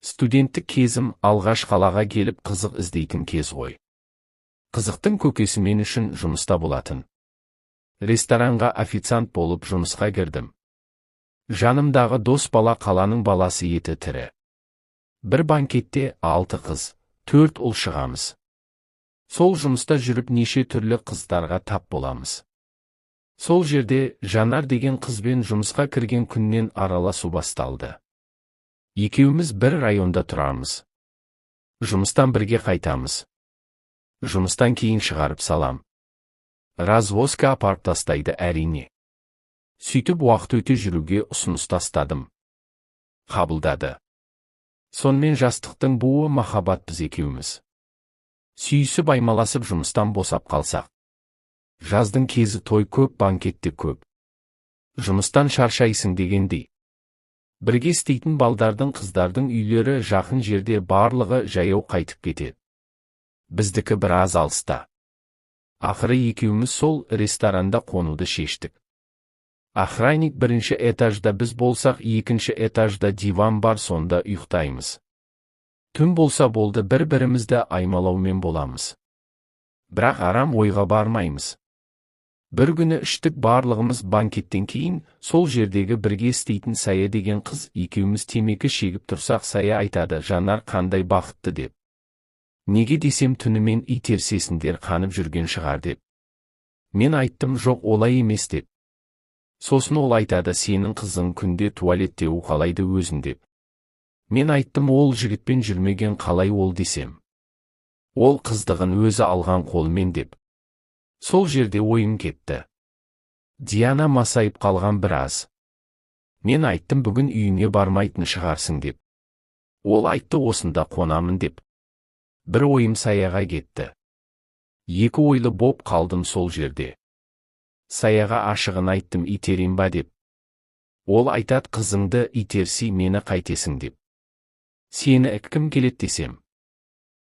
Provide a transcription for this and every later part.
Студенттік кезім, алғаш қалаға келіп, қызық іздейтін кез ғой. Қызықтың көкесі мен үшін жұмыста болатын. Ресторанға официант болып жұмысқа кірдім. Жанымдағы дос бала қаланың баласы, еті тірі. Бір банкетте алты қыз, төрт ұл шығамыз. Сол жұмыста жүріп неше түрлі қыздарға тап боламыз. Сол жерде Жанар деген қызбен жұмысқа кірген күннен араласу басталды. Екеуміз бір районда тұрамыз. Жұмыстан бірге қайтамыз. Жұмыстан кейін шығарып салам. Развозка апарып тастайды, әрине. Сөйтіп уақыт өте жүруге ұсыныс тастадым. Қабылдады. Сонымен жастықтың буы махаббат, біз екеуміз. Сүйісіп, аймаласып, жұмыстан босап қалсақ. Жаздың кезі, той көп, банкетте көп. Жұмыстан шаршайсың дегендей. Бірге істейтін балдардың, қыздардың үйлері жақын жерде, барлығы жаяу қайтып кетеді. Біздікі біраз алыста. Ақыры екеуміз сол ресторанда қонуды шештік. Охранник бірінші этажда, біз болсақ екінші этажда диван бар, сонда ұйықтаймыз. Түн болса болды, бір-бірімізді аймалаумен боламыз. Бірақ арам ойға бармаймыз. Бір күні іштік барлығымыз банкеттен кейін, сол жердегі бірге істейтін Сая деген қыз екеуміз темекі шегіп тұрсақ, Сая айтады: «Жанар қандай бақытты», – деп. Неге десем, түнімен итерсесіндер қанып жүрген шығар деп. Мен айттым: «Жоқ, олай емес», – деп. Сосын ол айтады: «Сенің қызың күнде туалетте уқалайды өзін», – деп. Мен айттым: «Ол жігітпен жүрмеген қалай ол?» – десем. «Ол қыздығын өзі алған қолымен», – деп. Сол жерде ойым кетті. Диана масайып қалған біраз. Мен айттым: «Бүгін үйіңе бармайтын шығарсың», – деп. Ол айтты: «Осында қонамын», – деп. Бір ойым Саяға кетті. Екі ойлы боп қалдым сол жерде. Саяға ашығын айттым: «Итерем ба?» – деп. Ол айтат: «Қызыңды итерсей, мені қайтесің?» – деп. «Сені іккім келет» десем.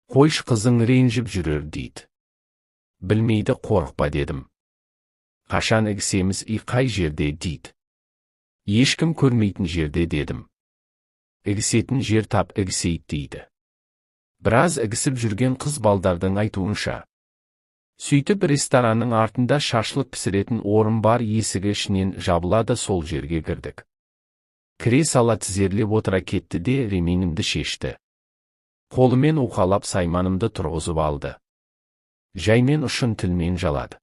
«Қойш, қызың ренжіп жүрер», – дейді. «Білмейді, қорықпа», – дедім. «Қашан ігісеміз и қай жерде?» – дейді. «Ешкім көрмейтін жерде», – дедім. «Ігісетін жер тап, ігісейік», – дейді. Біраз ігісіп жүрген қыз балдардың айтуынша. Сөйтіп ресторанның артында шашлық пісіретін орын бар, есігі ішінен жабылады, сол жерге кірдік. Кіре сала тізерлеп отыра кетті де, ременімді шешті. Қолымен уқалап, сайманымды тұрғызып алды. Жаймен ұшын тілмен жалады.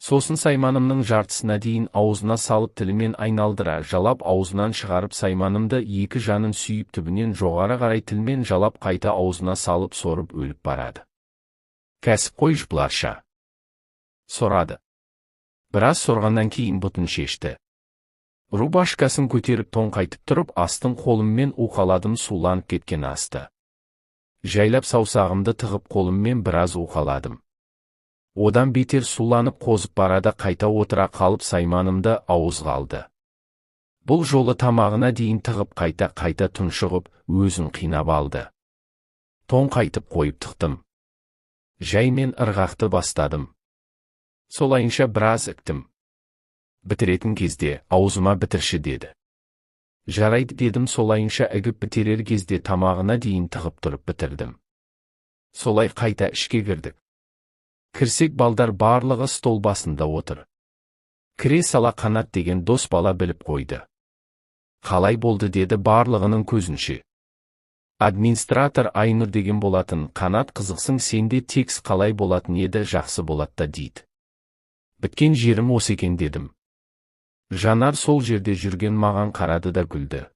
Сосын сайманымның жартысына дейін аузына салып, тілімен айналдыра жалап, аузынан шығарып, сайманымды екі жанын сүйіп, түбінен жоғары қарай тілмен жалап, қайта аузына салып, сорып өліп барады. Кәсіпқой бұларша. Сорады. Біраз сорғаннан кейін бұтын шешті. Рубашкасын көтеріп, тоңқайтып тұрып, астын қолыммен уқаладым, суланып кеткен асты. Жайлап саусағымды тығып, қолыммен біраз уқаладым. Одан бетер суланып қозып барады, қайта отыра қалып, сайманымды ауызға алды. Бұл жолы тамағына дейін тығып, қайта-қайта тұншығып, өзін қинап алды. Тоңқайтып қойып тықтым. Жаймен ырғақты бастадым. Солайынша біраз іктім. Бітіретін кезде: «Аузыма бітірші», – деді. «Жарайды», – дедім. Солайынша ігіп бітерер кезде тамағына дейін тығып тұрып бітірдім. Солай қайта ішке кірдік. Кірсек, балдар барлығы стол басында отыр. Кіре сала Қанат деген дос бала біліп қойды. «Қалай болды?» – деді барлығының көзінше. Администратор Айнұр деген болатын. «Қанат, қызықсың, сенде текст қалай болатын еді?» «Жақсы болады да», – дейді. «Біткен жерім осы екен», – дедім. Жанар сол жерде жүрген маған қарады да күлді.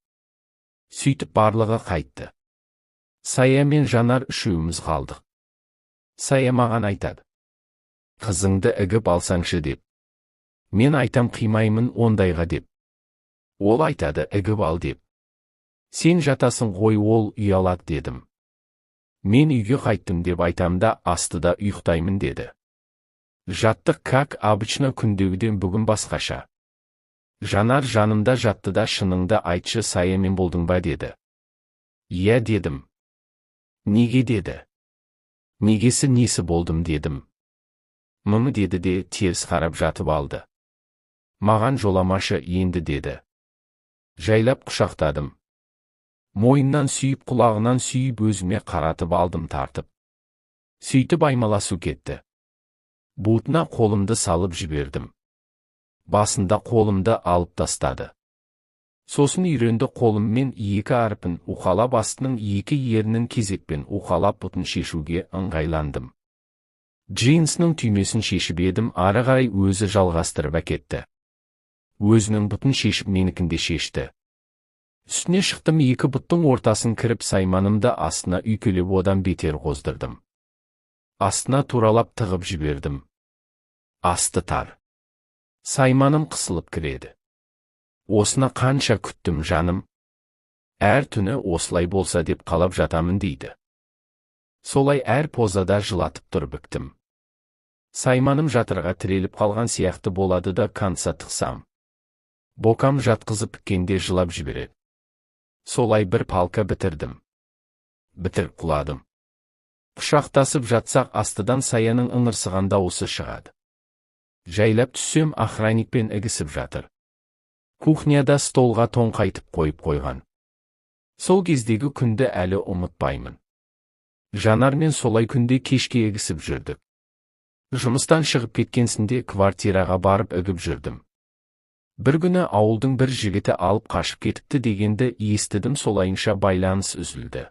Сөйтіп барлығы қайтты. Сая мен Жанар үшеуміз қалдық. Сая маған айтады: «Қызыңды ігіп алсаңшы», – деп. Мен айтам: «Қимаймын ондайға», – деп. Ол айтады: «Ігіп ал», – деп. «Сен жатасың ғой, ол ұялады», – дедім. «Мен үйге қайттым деп айтам да, астыда ұйықтаймын», – деді. Жаттық, как обычно, күндегіден бүгін басқаша. Жанар жанымда жатты да: «Шыныңды айтшы, Саямен болдың ба?» – деді. «Иә», – дедім. «Неге?» – деді. «Негесі несі, болдым», – дедім. «Мымы», – деді де теріс қарап жатып алды. «Маған жоламашы енді», – деді. Жайлап құшақтадым. Мойнынан сүйіп, құлағынан сүйіп, өзіме қаратып алдым тартып. Сөйтіп аймаласу кетті. Бұтына қолымды салып жібердім. Басында қолымды алып тастады. Сосын үйренді қолыммен екі әрпін уқалап, астының екі ернін кезекпен уқалап, бұтын шешуге ыңғайландым. Джинсының түймесін шешіп едім, ары қарай өзі жалғастырып әкетті. Өзінің бұтын шешіп, менікін де шешті. Үстіне шықтым, екі бұттың ортасын кіріп, сайманымды астына үйкелеп, одан бетер қоздырдым. Астына туралап тығып жібердім. Асты тар. Сайманым қысылып кіреді. Осыны қанша күттім, жаным. Әр түні осылай болса деп қалап жатамын дейді. Солай әр позада жылатып тұрып біктім. Сайманым жатырға тіреліп қалған сияқты болады да конца тықсам. Бокам жатқызып біткенде жылап жібереді. Солай бір палка бітірдім. Бітіріп құладым. Құшақтасып жатсақ, астыдан Саяның ыңырсыған дауысы шығады. Жайлап түссем, охранникпен ігісіп жатыр. Кухняда столға тоңқайтып қойып қойған. Сол кездегі күнді әлі ұмытпаймын. Жанармен солай күнде кешке ігісіп жүрдік. Жұмыстан шығып кеткенсінде квартираға барып ігіп жүрдім. Бір күні ауылдың бір жігіті алып қашып кетіпті дегенді естідім, солайынша байланыс үзілді.